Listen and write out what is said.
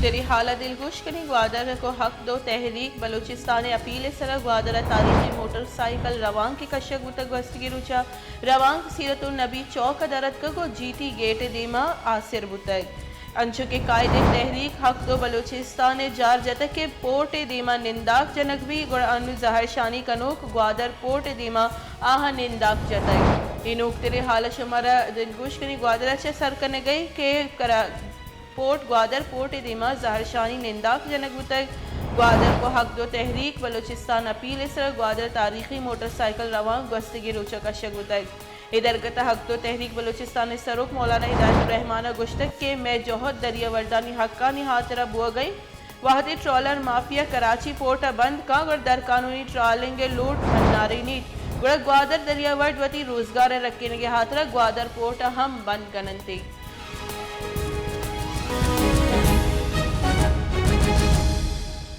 نوکتریں ہال ءَ دلگوش کنیں۔ گوادر ءَ کو حق دو تحریک بلوچستان ءِ اپیل ءِ سرا گوادر ءَ تاریخی موٹر سائیکل روانک کشگ بوتگ۔ گوستگیں روچ ءَ روانک سیرت النبی چوک ءَ در اتکگ ءُ جی ٹی گیٹ ءِ دیما آسر بوتگ۔ انچو کہ قائد تحریک حق دو بلوچستان ءَ جار جتگ کہ پورٹ ءِ دیما ننداک جنگ بی، گڑا انو زہرشانی کنوک گوادر پورٹ ءِ دیما آہاں ننداک جتگ۔ اے نوکتریں ہال ءَ شمارا دلگوش کنیں۔ گوادر ءَ چہ سر کنگ ءَ کہ کرا-، پورٹ گوادر پورٹ ءِ دیما زہرشانی ننداک جنگ بوتگ۔ گوادر کو حق دو تحریک بلوچستان اپیل ءِ سرا گوادر تاریخی موٹر سائیکل روانک گوستگیں روچ ءَ کشگ بوتگ۔ اے درگت ءَ حق دو تحریک بلوچستان ءِ سروک مولانا ہدایت الرحمان ءَ گوشتگ کہ مئے جہد دریاوردانی حقانی ہاترا بوگ ءَ انت۔ وہدے ٹرالر مافیا کراچی پورٹ ءَ بند کاں، گڑا درقانونی ٹرالنگ ءِ لوٹ منارینیت، گڑا گوادر دریاورد وتی روزگار ءِ رکینگ ءِ ہاترا گوادر پورٹ ءَ ہم بند کن انت۔